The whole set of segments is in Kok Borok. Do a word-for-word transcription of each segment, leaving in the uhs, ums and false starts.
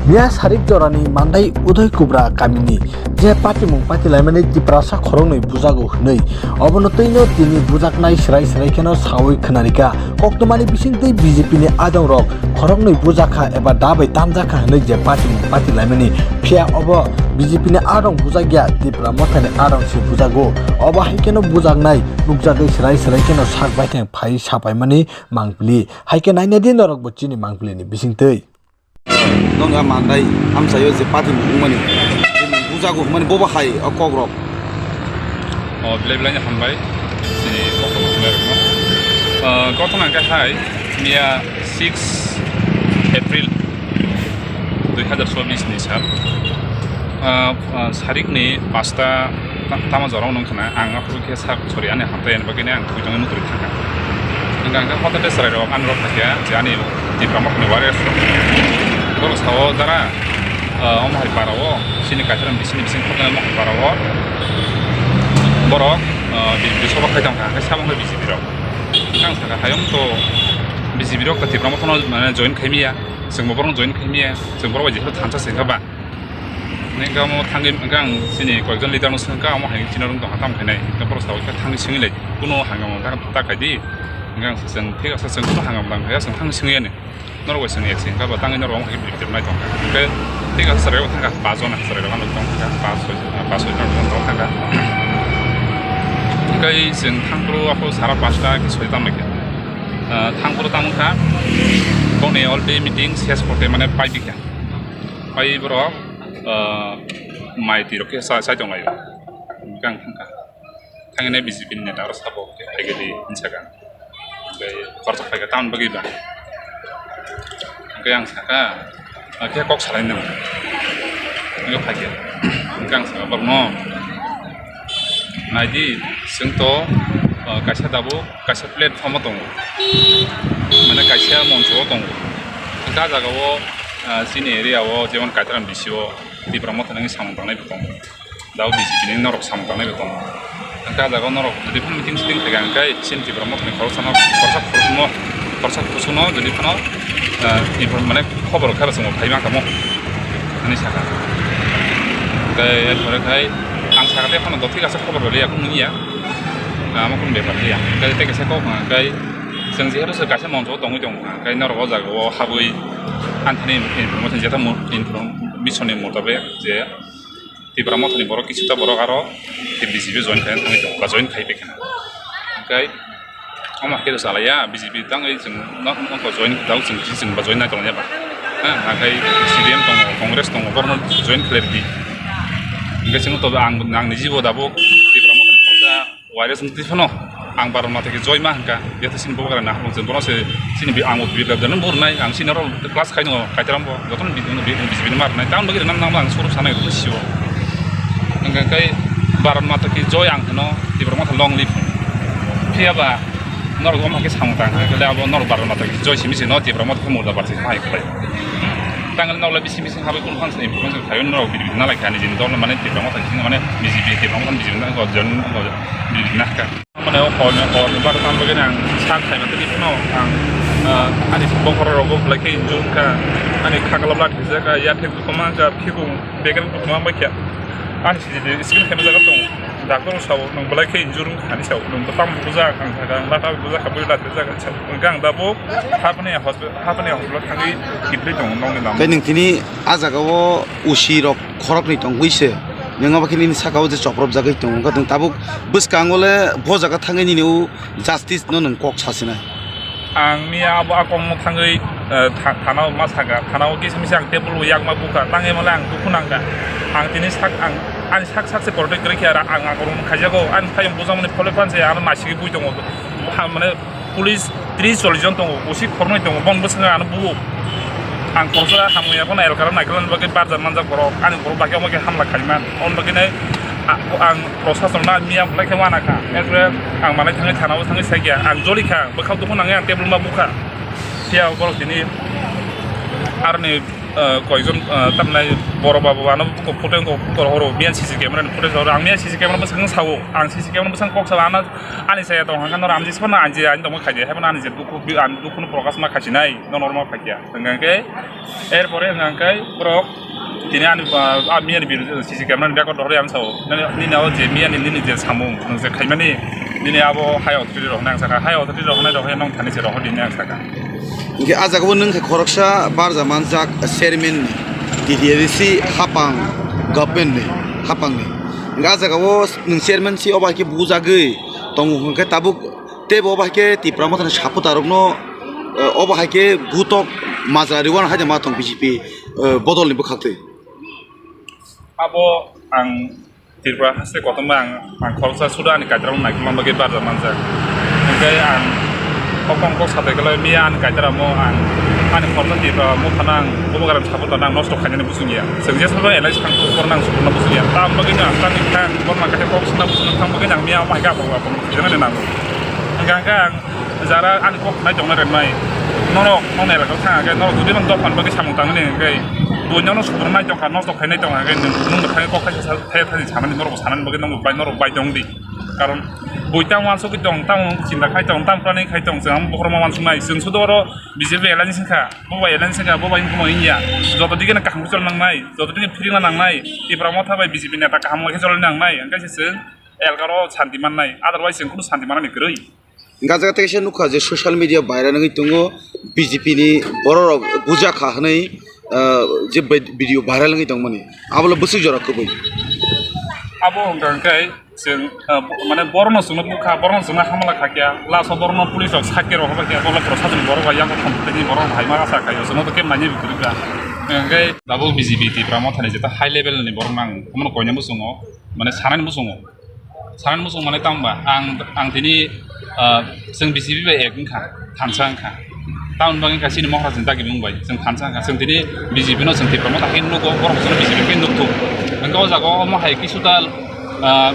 Miya sarik jorani mandai Udoi Kubra kamini je patimung patilaimani Tiprasa khoroknwi bujago hwnwi, obono twino tini bujaknai swrai swrai kheno sawi khwnarikha. Koktwmani bisingtwi B J P ni adongrok khoroknwi bujakha eba da bai tamjakha hwnwi je patimung patilaimani, phiya obo B J P ni adong bujakya, Tipra Mothani adong se bujago. Obo hai kheno bujaknai nukjagwi swrai swrai kheno sak baithang phai sapaimani mangpili. Hai khe naina di norokbo chini mangpilini bisingtwi. Nwng a mandai amchaio je patimung wngmani, bujago hwnmani bobo hai o kokrok. O belai belai hambai chini kokrok hambai rokno. Ah, kothoma hwnkhe hai miya six April dui hazar chobbish ni sal. Ah, ah, sarikni pasta ta-, tama jora wngkha na, ang aphuru khe sak sori ani hamtai ani bagwi ang twi tongwi mutri thangkha. Hwnkha hwnkhe hotel de chwrai rok ani rok phaikha je ani Tipra Mothani warriors rok. Borok sao dara, ah, omo hai para o chini Kaitharam bisini bising khoknai omo hai para o borok, ah, B J P soba khai tongkha, hwnkhe sabo wngkha B J P rok. Ang sakha hayung to B J P rok to Tipra Mothano mane join khai miya, chwngbo borok join khai miya, chwng borok bai jephuru thansa se wngkha ba. Hwnkhe omo thangwi hwnkhe ang chini koyekjon leader no swngkha, omo hai chini room tongkha tamo khainai. Hwnkhe borok sao khe thangwi swngwi lai di. Kuno hangama ta, ta khai di. Hwnkhe ang chwng thik asa chwng kuno hangama tang khaiya chwng thangwi swngwi ani. Norok bai chwng ek se hwnkha ba tangwi norok omo hai khe bwrwi tepnai tongkha. Hwnkhe thik asa chwrai rok thangkha, pas jona chwrai rok ano tongkha, pas soi, pas soi jona tongkha. Hwnkhe chwng thangphuru aphuru sara pasta khe soi tamo khe. Ah, thangphuru tamo kha. Bokni already meeting ses korte mane pai bikha. Pai borok, ah, mai twi rok khe sa-, sai tong laio. Hwnkhe ang thangkha. Thangwi nai B J P ni neta aro sabo khe phaigwi di hinwi sakha. Hwnkhe khoroksa phaikha tamoni bagwi ba. Hwnkhe ang sakha, ah, khe kok salai nang. Hwnkhe phaikha. Hwnkhe ang sakha borokno, nai di, chwng to, ah, kaisa tabuk kaisa platform o tongo. Mane kaisa moncho o tongo. Hwnkhe ah jaga o, ah, chini area o jemon Kaitaram D C o Tipra Motha nangwi samung tangnai bo tongo. Dao B J P ni norok samung tangnai bo tongo. Hwnkhe ah jaga o norok jodi phano meeting siting khaikha hwnkhe chini Tipra Motha ni khoroksa no, khoroksa khoroksa no, khoroksa khoroksa no jodi phano, ah, inform mane khobor khe bo chwng bo phai ma kha mo hinwi sakha. Hwnkhe erpore khai ang sakha tei phano dothik asa khobor rwliya kunu wngya. Amo kunu bepar liya. Hwnkhe tei kaisa kok hwnkhe chwng jehetu se kaisa moncho o tongwi tongo hwnkhe norok o jaga o habwi anthani information jeta mo-, information ni motabek je Tipra Mothani borok kisu ta borok aro B J P join khaina thangwi tongo ba join khai paikha. Hwnkhe omo khe salaiya B J P tangwi chwng no, no, no join, tamo chwng, chwng ba join nai tongya ba. Ha, hwnkhe C P M tongo, Congress tongo, borokno join khlai rwdi. Hwnkhe chwng to ang, ang niji bo dabo Tipra Mothani khoroksa Wairasong twi phano ang Bharat Mata ki Joy ma hwnkha, yathasini bogra na hwnjak bono se chini bi ang bo bi da dan bo rwnai, ang sini oro class khai no kaitor bo jotono bi bi bi bi ma rwnai, tamoni bagwi rwnai nang ang suru sanai rw sio. Hwnkha kai Bharat Mata ki Joy ang hwno, Tipra Motha long live. Phiya ba norok omo khe samung tang khe abo norok Bharat Mata ki Joy simi se no Tipra Motha khe murda bar se hai khlai. Tang nokla bisi bisi habai kun phan se information khayo norok bi bi na lai kha ni jin dol mane Tipra Motha ki mane B J P Tipra Motha B J P na ko jon ko bi bi na kha. Mane o hor ni hor ni bar tam bagwi ang sak khai mate di phano ang, ah, ani bokhorok rogo belai khe injure wngkha, ani khakalo bla thwijak kha, yathek dukhu ma wngkha, phikung beker dukhu ma wngkha, ani sijili screen khai jaga tongo, doctor sao nwng belai khe injure wngkha hinwi sao, nwng bwtang bujak ang thaka, ang lata bujak kha, bui lata bujak ang sao, hwnkhe ang tabuk Hapani hospital, Hapani hospital thangwi kiphilwi tongo nokni lama. Tei nwng tini a jaga o usi rok khoroknwi tongwi se, nwng abo khe nini saka o je chopropjagwi tongo, wngkha nwng tabuk bwskango le bo jaga thangwi nini o justice no nwng kok sasinai. Ang miya abo a kokno thangwi, eh, tha-, thana o ma saka, thana o kisa misa ang table o yakma bukha, tangwi male ang dukhu nangkha. Ang tini sak, ang, ani sak sak se protect kwrwi khe, ang akorokno khaijago, ani phayung bujamani phole phan se ano naisingwi bui tongo. Ha, mane, Police tris chollish jon tongo, usi khornoi tongo, bong bwskango ano buo. Ang khoroksa hamya phano elkara naikolna bagwi barjak manjak borok, ani borok bagwi omo khe hamla khaimani. Oboni bagwino a-, ang prosason no miya belai khe uanakha. Erpore ang manai thangwi thana o thangwi saikha, ang joli kha, bwkhao dukhu nangwi ang table ma bukha. Phiya borok tini aroni Ah, koikjon, ah, tamni borok ba bo ano photo wngkha, photo rohoro, miya C C camera ni footage rohoro. Ang miya C C camera bwskango sao, ang C C camera bwskango kok sao, ano ani saya tong hwnka norok amjik sabo na anji ani tongma khaidi, haibo ani je dukhu, ani dukhu no prokash ma khasinai, no normal khaikya. Hwnka khe, er pore hwnka khe borok tini ani, ah, ah, miya ni bil C C camera ni record rohori ang sao, nini, nini o je miya ni nini je samung, nwng je khaimani, nini abo hai authority rok nang saka, hai authority rok nai rok nong thani se rohor di nang saka. Hingke ah jaga o nwng khe khoroksa barja manjak chairman ni, T T A D C hapang government ni, hapang ni. Hingke ah jaga o nwng chairman si obo hai khe bujagwi tongo hingke tabuk teibo obo hai khe Tipra Motha ni supporter rok no, eh, obo hai khe butok majra riwan hai ma tong B J P, eh, bodol ni bwkhak twi. Abo ang Tripura haste kotorma ang, ang khoroksa suda ani Kaitorno naikolna bagwi barja manjak. Hingke ang kokong kok sabai kwlai miya ani Kaitoramo ang ani khoroksa Tripura Mothano ang bubagrani support-no ang nosto khainani busung ya. Chwng jesabo alliance thang kok korna ang sukurna busung ya. Tam bagwino ang tangwi kha, korma kaisa kok suna busung thang bagwino ang miya omo hai khe apong apong khainani nango. Hingke hingke ang Jara ani kok khnai tongna rwnai. Norok, nokni elaka thang khe, norok jodi nang dophani bagwi samung tangmani hwnkhe, buino no sukurna nai tongkha, nosto khainai tongkha hwnkhe, nwng, nwng bo thangwi kok thaisa sa-, thaya thani samani, norok bo sanani bagwi nokbo bai, norok bai tong di. Karon bui tamo uansukgwi tong, tamo chinta khai tong, tamo planning khai tong, chwng amo bokhorokma uansuknai, chwng sudo oro B J P alliance wngkha, bo bai alliance wngkha, bo bai wngkha wngya. Joto dige no kaham khe cholna nangnai, joto dige phirikna nangnai, Tipra Motha bai B J P neta kaham khe cholna nangnai, hwnkhe se chwng elaka o santi mannai, otherwise chwng kunu santi manani kwrwi. Hingke ah jaga teisa nukha je social media viral wngwi tongo, B J P ni borok rok bujakha hwnwi, ah, je vid-, video viral wngwi tongmani, abo le bwswk jora kwbui. Abo hwnkha hwnkhe chwng, ah, bo-, mane borokno chwngno bukha, borokno chwngno hamala khakya, last o borokno police rok sakhe rok hobaikhe, abo le prosason borok bai yang thang tini borok hai ma asa khaio, chwngno khe manya bikuri bra. Hwnkhe abo B J P Tipra Mothani jeta high level ni borok nang, omono koinani bwsongo, mane sanani bwsongo. Sanani muchung manwi tamo ba, ang, ang tini, ah, chwng B J P bai ek wngkha, thansa wngkha. Tamoni bagwi wngkha chini Mohra chini dagi wng bai, chwng thansa wngkha. Chwng tini B J P no chwng Tipra Motha khe nugo, borok chwng B J P khe nukthung. Hwnkhe o jaga o omo hai kisuta, ah,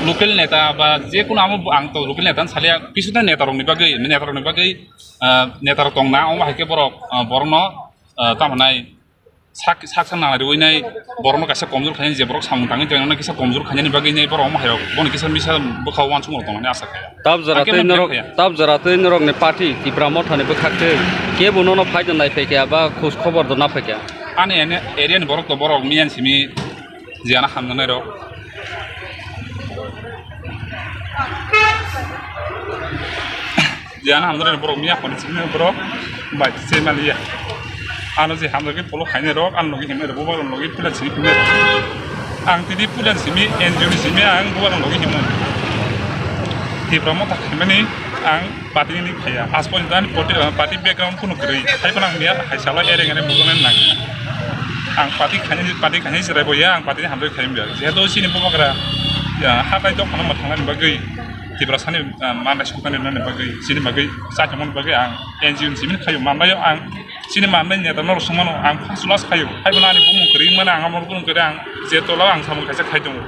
local neta ba je kunu amo ang to local neta wng salia, kisuta neta rokni bagwi, neta rokni bagwi, ah, neta rok tongna, omo hai khe borok, ah, borokno, ah, tamo nai. Sak, sak, sak nang riwi nai, borokno kaisa komjor khainani je borok samung tangwi tongna kisa komjor khainani bagwi nai borok omo hairok bono kisa misa bwkha uansukmung rok tongmani asa khaio. Tab jora Ang khe tei ma norok, khaia. Tab jora tei norokni party Tipra Mothani bwkhak tei kebo nono phai do nai phaikha ba khoj khobor do na phaikha. Ani ene-, area ni borok to borok miyan simi jiyana hamjaknai rok. Je ano hamjaknai borok miya hwnwi sini borok bai se maliya. Ano je hamjakgwi polo khainai rok, ano logi himnai rok, bubagrok logi puila simi himnai rok. Ang tini puila simi N G O ni simi ang bubagrok logi himnai. Tipra Motha khaimani ang party ni phaiya. As porjonto ani party, party background kunu kwrwi. Hai phano ang miya hai salo ereng ereng bujaknai nang. Ang party khaini, party khaini chwrai boya, ang party ni hamjakgwi khaimya. Jehetu chini bubagra, ya, hatai dophano mwthangnani bagwi. Tiprasani, ah, manai suknani nani bagwi, chini bagwi, chaithokmani bagwi ang N G O ni simi khaio, manbaio ang, chini manbai neta norok songmano ang first last khaio, haibo ani bumung kwrwi wngmani ang amo bumung kwrwi ang je tola ang samung kaisa khai tongo,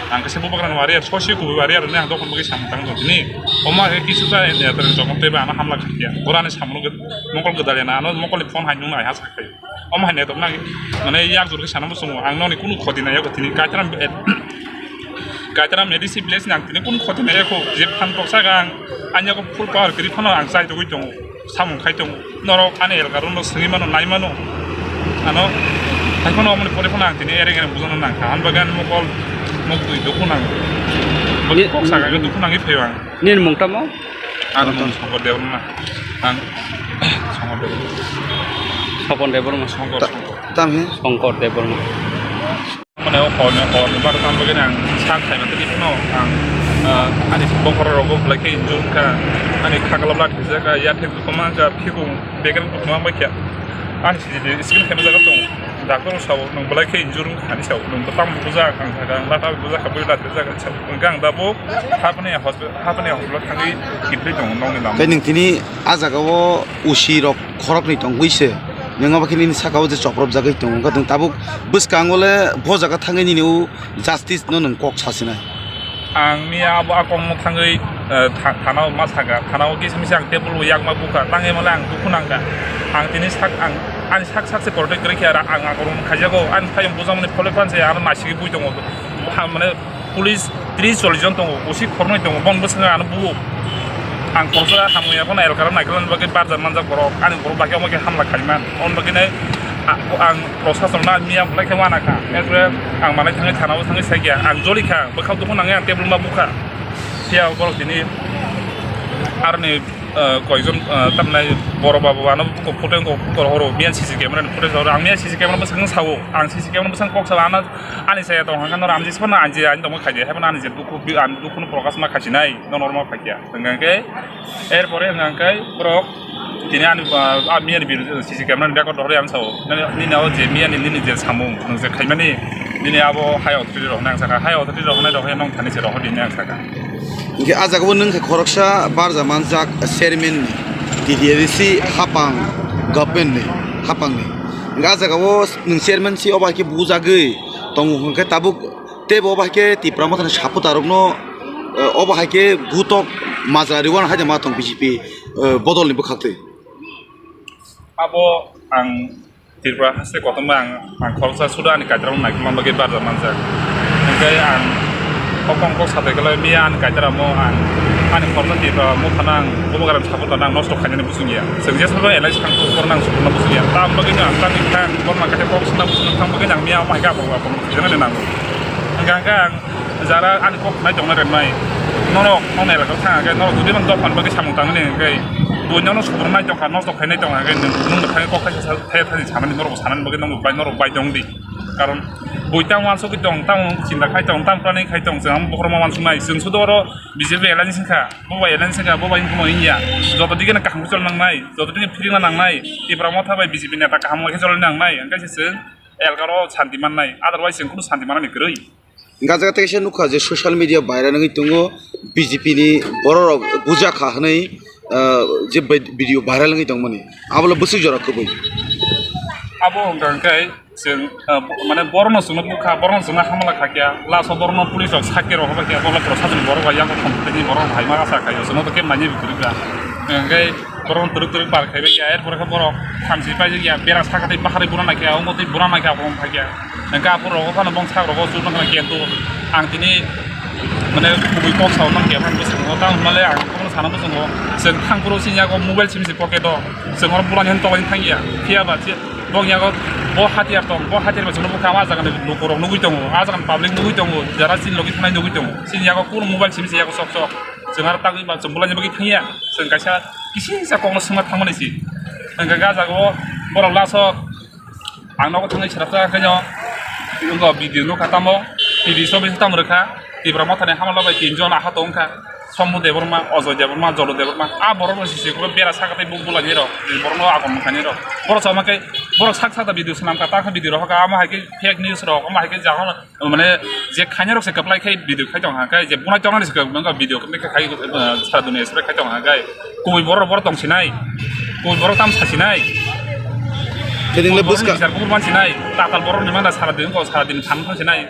ang kaisa bubagrani wari ar sosi kubui wari ar ang dophano bagwi samung tang tong tini, omo hai khe kisuta neta ni jokon teibo ano hamla khaikha, borani samung mokol gwdalena ano mokolni phone hai nung nai ha sa khaio, omo hai netok nang mane yak jor khe sana muchungo ang noni kunu khoti nai yago tini kaitharam. Kaitara M D C village ni ang tini kunu khoti nai yakho, je phan toksa ang, ani yago full power kwrwi phano ang chai togwi tongo, samung khai tongo. Norok ani elaka rok no swngwi mano, nai mano. Ano, hai phano omoni pore phano ang tini ereng ereng bujano nang kha. Ani bagwi ani mokol, mok twi dukhu nang. Ni- Kok saka khe dukhu nangwi phaio ang. Nini mung tamo? Ani mung Songkor Debbarma. Ang Songkor Debbarma. Sopon Debbarma. Songkor, Ta-, Songkor. Tam he? Songkor Debbarma. Mane o horni, horni bar tang bagwi ang sak khaima tei phano ang, ah, ani bokhorok rogo belai khe injure wngkha, ani khaklo blood khaijak, ah, yathek bukhuma wngkha, phikung beker bukhuma wngbaikha, ani sijili skin khaima jaga tongo, doctor rok sao nwng belai khe injure wngkha hinwi sao, nwng bwtang bujak ang thaka, ang lata bujak kha, bui lata bujak hinwi sao, hwnkhe ang da bo hapni hospital, hapni hospital thangwi kiphilwi tongo nokni lama. Tei nwng tini ah jaga o usi rok khoroknwi tongwi se. Nwng abo khe nini saka o je chopropjagwi tongo, wngkha nwng tabuk bwskango le bo jaga thangwi nini o justice no nwng kok sasinai. Ang miya abo a kokno thangwi, eh, tha-, thana o ma saka, thana o kisa misa ang table o yakma bukha, tangwi male ang dukhu nangkha. Ang tini sak, ang Ani sak sak se protect kwrwi khe, ang akorong khaijago, ani phaiyung bujamani phole phan se ano naisingwi bui tongo. Ha, mane police tris chollish jon tongo, O C khornoi tongo, bong bwskango ano buo. Ang khoroksa hamya phano elkara naikhlani bagwi barja manjak borok, ani borok bagwi omo khe hamla khaiman. Oboni bagwi nai a-, ang prosason no miya belai khe uanakha. Erpore ang manai thangwi thanao thangwi saikha, ang jolikha, bwkhao dukhu nangwi ang table ma bukha. Phiya borok tini aroni, eh, koijon, eh, tamnai borok ba bo ano buko photo wngkha, buko rohoro, miya C C camera ni footage rohoro. Ang miya C C camera bwskango sao, ang C C camera bwskango kok sao, ano ani saya tong hangkha, norok ang jisphano ang je ani tongma khaidi, haiphano ani je dukhu, ani dukhuno prokash ma khaisinai, norok ma khaikya. Hwnkha khe, erpore hwnkha khe borok tini ani, ah, ah, miya ni video, C C camera ni record rohorwi ang sao. Nini, nini o je miya ni nini je samung, nwng je khaimani, nini abo high authority rok hwnwi ang sakha, high authority rok hwnwi rok hwnwi nong thani se rohor di hwnwi ang sakha. Hwnkhe ah jagao nwng khe khoroksa barja manjak chairman ni, T T A D C hapang government ni hapang ni. Hwnkhe ah jagao nwng chairman si obo hai khe bujagwi tongo hwnkhe tabuk teibo obo hai khe Tipra Motha ni supporter rokno, eh, obo hai khe gutok majra rwna hai ma tong B J P, eh, bodol ni bwkhak twi. Abo ang Tripura haste kotorma ang, ang khoroksa suda ani Kaitorno naikolna bagwi barja manjak. Hwnkhe ang kokong kok satai kwlai miya ani Kaitor amo ang ani khoroksa Tripura Mothano ang bubagra support rwna ang nosto khainani busung ya. Chwng jesabo alliance thang khe borok nang support rwna busung ya. Tamoni bagwi no ang tamni kha borok nang kaisa kok swna busung thang bagwi nang miya omo hai khe abo abo khainani nango. Hwnkhe hwnkhe ang Jara ani kok khnai tongna rwnai. Norok nokni elakao thang khe norok jodi nang dophani bagwi samung tangmani hwnkhe buino no subrungnai tongkha, nosto khainai tongkha hwnkhe nwng, nwng thangwi kok khaisa sa-, thaya thani sanani norok sanani bagwi norok bai, norok bai tong di. Karon bui tamo uansugwi tong, tamo chinta khai tong, tamo planning khai tong, chwng amo bokhorokma uansuknai. Chwng sudo oro B J P alliance wngkha, bo bai alliance wngkha, bo bai wngkha wngya. Joto digi no kaham khe chol nangnai, joto digi no phirima nangnai. Tipra Motha bai B J P neta kaham khe chol nangnai, hwnkhe se chwng elakao santi mannai, otherwise chwng kunu santi manani kwrwi. Hwnkhe ah jaga teisa nukha je social media viral wngwi tongo, B J P ni borok rok bujakha hwnwi, ah, je vid-, video viral wngwi tongmani, abo le bwswk jora kwbwi. Abo hwnkha hwnkhe chwng, ah, bo-, mane borokno chwngno bukha, borokno chwngno hamla khakya, last o borokno police rok sakhe rok hobaikhe, borok prosason borok bai yago thongthokni borok hai ma asa khaio, chwngno to kebo naiwi kwrwikha. Hwnkhe borokno twrwk twrwk par khaibaikya, er pore khe borok thamchi paijak ya, bera saka tei baharwi bura naikha, omo tei bura naikha, abo wng phaikha. Hwnkhe aphuru rogo phano bong sak rogo chukno khna kento ang tini mane kubui kok sao nang khe phano bwskango, tamo hwnmale ang bono sana bwskango. Chwng thang phuru chini yago mobile simi se pocket o, chwng oro bulani hwn tolani thang ya, phiya ba bong yago bo hatiyar tong, bo hatiyar bai chwngno bwkha ma jaga ni lukurok nugui tongo, a jaga ni public nugui tongo, jara chini logi thanai nugui tongo, chini yago kunu mobile simi se yago sok sok, chwng aro tagwi ba chwng bulani bagwi thang ya, chwng kaisa kisingsa kokno swngna thangmani se. Hwnkhe ah jaga o borok last o Ang nogo thangwi srapsa khe no, wngkha video nukha tamo, T V showbiz tamo rwkha, Tipra Mothani hamala bai tinjon aha tongkha, Sombu Debbarma, Ajoy Debbarma, Jolo Debbarma, a borok rok sisi khe bera saka tei buk bula ni rok, borok no agon mokha ni rok, borok sama khe, borok sak sak da video swnam kha, ta khe video rok hoka, amo hai khe fake news rok, amo hai khe jaga mane je khainai rok se kwplai khai video khai tong ha, khai je bunai tongnani se kwplai video khai, eh, sara dunia se khai tong ha, khai kubui borok, borok tong sinai, kubui borok tam sa sinai. Tini le bwska. Borok ni bichar kubur man sinai, tatal borok ni manda sara din ko sara din than than sinai.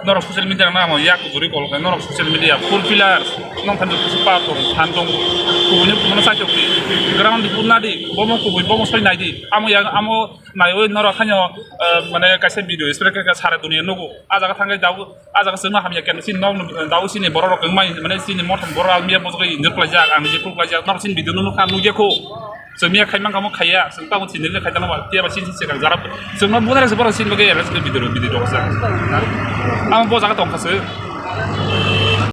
Norok social media na mo yak juri kol khai, norok social media full pillars, nong than jok pa tong, than tong, kubui ni mano sa jok di, ground di pun na di, bomo kubui, bomo soi nai di, amo yang, amo Naiwi norok haino, eh, mane kaisa video spray khe sara dunia nugo. A jaga thangwi dabu, a jaga chwngno hamya khe chini nok, dabu chini borok rok wngmai, mane chini mothani borok almiya bojogwi injure khlaijak, ang je kuk khlaijak, norok chini video no nukha, nukya kho. Chwng miya khai mankha mo khaiya, chwng tamo chini le khai tangma ba, phiya ba chini se kang jara. Chwngno bunare se borok chini bagwi arrest khe video, video rok sa. Ang bo jaga tongkha se.